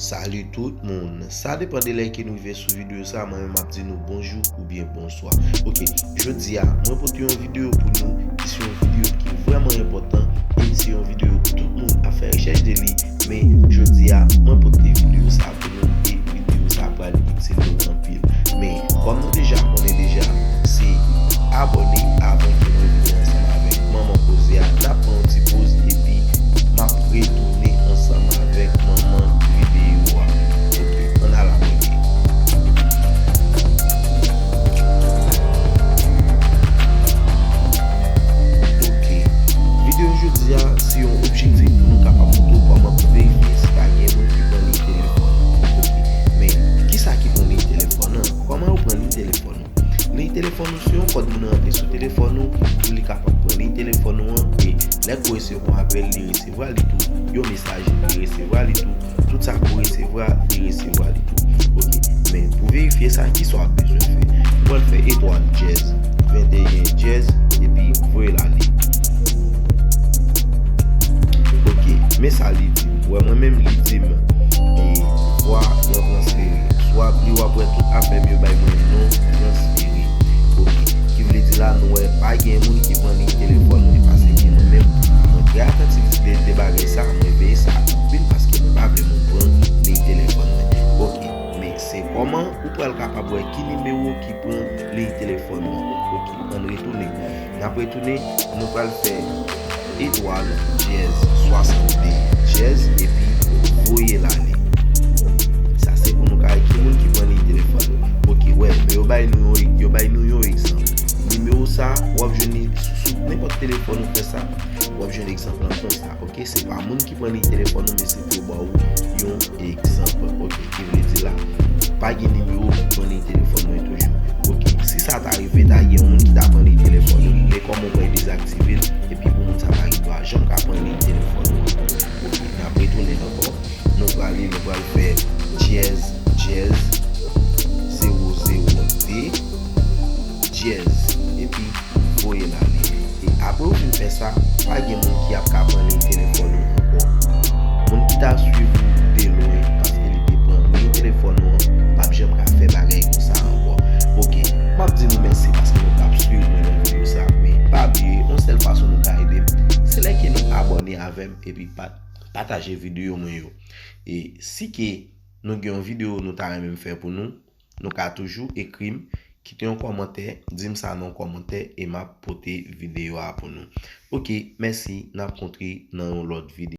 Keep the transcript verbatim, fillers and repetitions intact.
Salut tout moun. Sa depann de lè ke nou rive sou videyo sa, mwen menm m ap di nou bonjou oubyen bonswa. Ok, jodi a, mwen pote yon videyo pou nou ki se yon videyo ki vrèman enpòtan e se yon videyo tout moun ap fè rechèch de li. Men jodi a, mwen pote videyo sa pou nou e videyo sa pral itil nou anpil. Men kòm nou deja konnen deja, se abòne avan ke mwen vini ansanm avèk manman koze a. N ap pran yon ti poz epi m ap retounen ansanm avèk manman videyo a. Ok, ann al abòne. Ok, videyo jodi a se yon objektif pou nou kapab montre w kòman pou verifye si pa gen moun ki pran liy telefòn ou. Ok, men kisa ki pran liy telefòn nan? Kòman yo pran liy telefòn ou? Liy telefòn ou se yon kòd moun rantre sou telefòn ou pou li kapab pran liy telefòn ou an, e lè ke w resevwa apèl, li resevwa li tou, yon mesaj, li resevwa li tou, tout sa ke w resevwa, li resevwa li tou. Ok, men pou verifye sa, kisa w ap bezwen fè? Ou pral fè etwal dyèz venteyen dyèz epi voye l ale. Ok, men sa li di m. Wè, mwen menm li di m, e, vwa non transfere. Si w ap li, w ap wè tout apèl yo bay mwen non transfere. Ok, ki vle di la, nou wè, pa gen moun ki pran liy telefòn mwen, paske mwen menm, mwen trè atantif de, de bagay sa, mwen veye sa anpil, paske mwen pa vle moun pran liy telefòn mwen. Ok, men se kòman ou pral kapab wè ki nimewo ki pran liy telefòn ou an. Ok, ann retounen. N ap retounen, nou pral fè etwal dyèz swasannde dyèz epi voye l ale. Sa se pou nou ka wè ki moun ki pran liy telefòn ou. Ok, wè, men yo bay nou yon, yo bay nou yon egzanp. Nimewo sa, w ap jwenn li sou, sou nenpòt telefòn ou fè sa, w ap jwenn egzanp lan konsa. Ok, se pa moun ki pran liy telefòn ou, men se pou yo ba w yon egzanp. Ok, ki vle di la, pa gen nimewo ki pran liy telefòn mwen toujou. Ok, si sa ta rive, ta gen yon moun ki ta pran liy telefòn ou, men kòman w pral dezaktive l, epi pou moun sa pa gen dwa janm ka pran liy telefòn ou ankò. Ok, n ap retounen ankò. Nou prale, nou pral fè dyèz dyèz zewo zewo de dyèz, epi voye l ale. E apre w fin fè sa, pa gen moun ki ap ka pran liy telefòn ou ankò. Moun ki ta swiv ou de lwen, paske li te pran liy telefòn ou an, p ap janm ka fè bagay konsa ankò. Ok, m ap di nou mèsi paske nou t ap swiv mwen nan videyo sa, men pa bliye, yon sèl fason nou ka ede m, se lè ke nou abòne avè m epi pa, pataje videyo mwen yo. E si ke nou gen yon videyo nou ta renmen m fè pou nou, nou ka toujou ekri m, kite yon kòmantè, di m sa nan yon kòmantè e m ap pote videyo a pou nou. Ok, mèsi, n ap kontre nan yon lòt videyo.